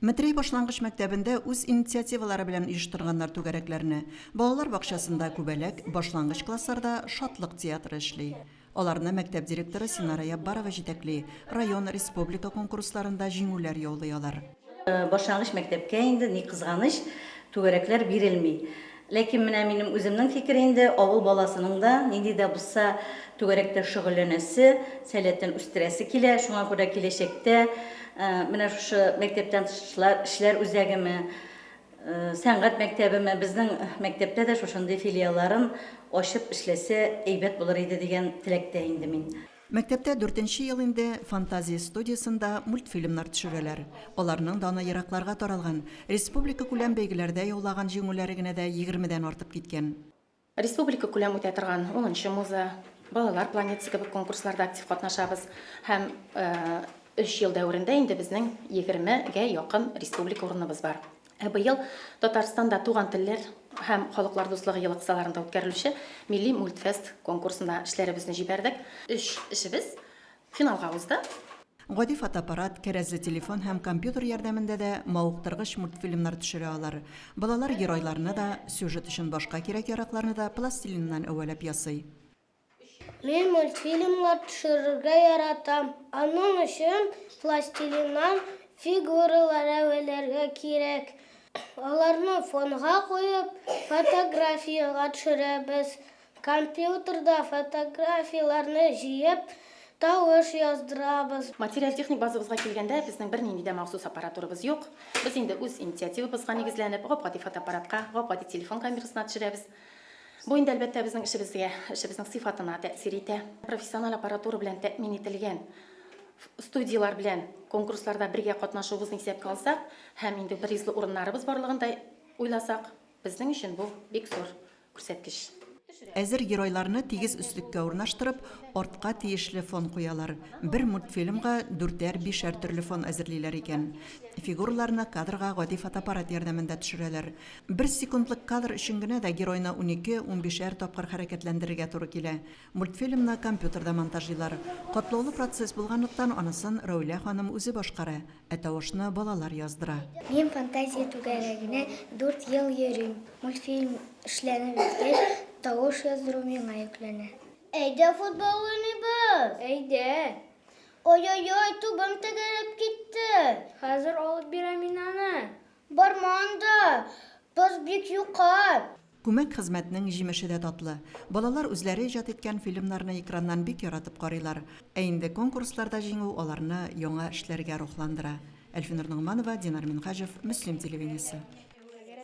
Метрәй башлангыч мәктәбендә үз инициативалары белән оештырганнар түгәрәкләрне. Балалар бакчасында Күбәләк, башлангыч классларда Шатлык театры эшли. Аларны мәктәп директоры Синара Яббарова җитәкли, район, республика конкурсларында җиңүләр яулый алар. Башлангыч мәктәпкә инде, ни кызганыч, түгәрәкләр бирелми. Ләкин менә минем үземнең фикер инде, авыл баласының да нинди дә булса түгәрәктә шөгыльләнәсе, сәләтен үстерәсе килә. Шуңа күрә киләчәктә менә шушы мәктәптән тыш эшләр үзәгеме, сәнгать мәктәбеме, безнең мәктәптә дә шушындый филиалларын ачып эшләсә әйбәт булыр иде дигән теләктә инде мин. Мәктәптә дүртенче ел инде Фантазия студиясендә мультфильмнар төшерәләр. Аларның даны еракларга таралган, республикакүләм бәйгеләрдә яулаган җиңүләре генә дә егермедән артып киткән. Республикакүләм үтә торган Унынчы муза, Балалар планетасы кебек конкурсларда актив катнашабыз һәм өч ел дәверендә инде безнең егермегә якын республика урыныбыз бар. Ә быел Татарстанда Туган телләр һәм халыклар дуслыгы елы кысаларында үткәрелүче Милли мультфест конкурсына эшләребезне җибәрдек. Өч эшебез финалга узды. Гади фотоаппарат, кәрәзле телефон һәм компьютер ярдәмендә дә мавыктыргыч мультфильмнар төшерә алар. Балалар геройларны да, сюжет өчен башка кирәк-яракларны да пластилиннан әвәләп ясый. Мин мультфильмнар төшерергә яратам. Аның өчен пластилиннан фигуралар әвәләргә кирәк. Аларны фонга куеп, фотографиягә төшерәбез. Компьютерда фотографияләрне җыеп, тавыш яздырабыз. Материаль-техник базабызга килгәндә, безнең бернинди дә махсус аппаратурабыз юк. Без инде үз инициативабызга нигезләнеп, гап-гади фотоаппаратка, гап-гади телефон камерасына төшерәбез. Бу инде, әлбәттә, безнең эшебезгә, эшебезнең сыйфатына тәэсир итә. Профессиональ аппаратура белән тәэмин ителгән студияләр белән конкурсларда бергә катнашуыбызны исәпкә алсак һәм инде призлы урыннарыбыз барлыгын да уйласак, безнең өчен бу бик зур күрсәткеч. Әзер геройларны тигез өслеккә урнаштырып, артка тиешле фон куялар. Бер мультфильмга дүртәр, бишәр төрле фон әзерлиләр икән. Фигураларны кадрга гади фотоаппарат ярдәмендә төшерәләр. Бер секундлык кадр өчен генә дә геройны унике, унбишәр тапкыр хәрәкәтләндерергә туры килә. Мультфильмны компьютерда монтажлыйлар. Катлаулы процесс булганлыктан, анысын Рәүлә ханым үзе башкара, ә тавышны балалар яздыра. Мин фантазия түгәрәгенә дүрт ел йөрим. Мультфильм эшләнеп беткәч, тавыш яздыру миңа йөкләнә. Әйдә футбол уйныйбыз! Әйдә! Ой-ой-ой, тубым тәгәрәп китте! Хәзер алып бирәм мин аны! Барма анда, боз бик юка. Күмәк хезмәтнең җимеше дә татлы. Балалар үзләре иҗат иткән фильмнарны экраннан бик яратып карыйлар. Ә инде конкурсларда җиңү аларны яңа эшләргә рухландыра. Әлфинур Ногманова, Динар Минһаҗев, Мөслим телевидениесе.